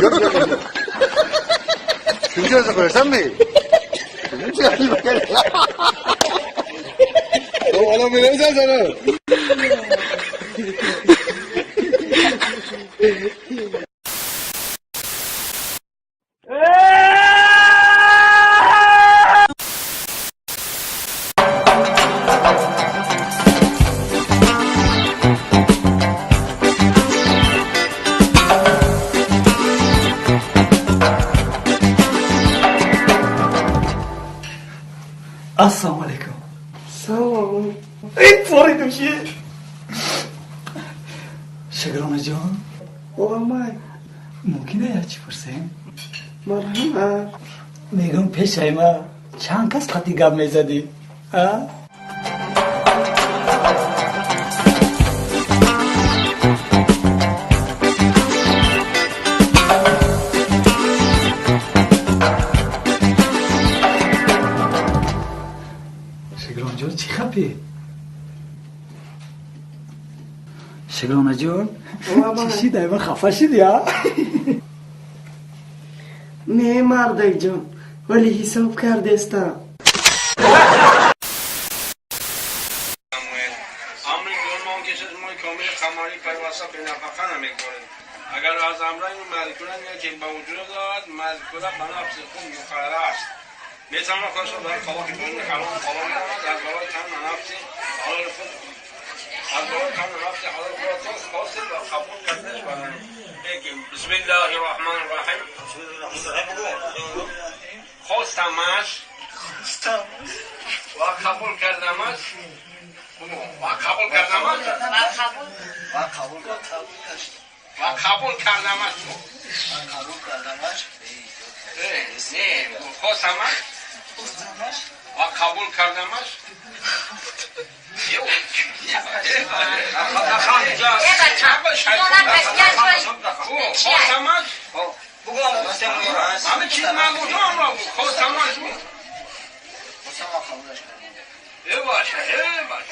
Yok yok yok. Çünkü koyarsam mı? Oğlum bilirsen sana. Ассалому алайкум. Салом. Эй, пори души. Шукрона ҷон. Оламай. Мумкин як чӣ пурсем? Марҳамат. Мегӯм, пешаи ма чанд кас қати гап мезадӣ? А? Шукронҷон, чӣ хапӣ? Шукронаҷон, чӣ шид? Айма хафа шидӣ, а? Не, мардакҷон, вале ҳисоб кардестам. امر دوم که شش ماه کامل قمری پیوسته به نفقه نمیگذارد. اگر از امرین مذکوره که به وجود دارد، مذکوره به نفس خود مقرر است، میتواند خودش را در طلاق بدون حرام طلاق دهد. از برای تن نفس حلال خود، از برای تن نفس حلال خود خاص و قبول کردنش بدن. بسم الله الرحمن الرحیم. خواستمش و قبول کردمش و قبول کردمش و قبول کردمش. نه، خواستمش و قبول کردمش. خواستمش. همه چیز من گفتم را خواستمش. ای باشه، ای باشه.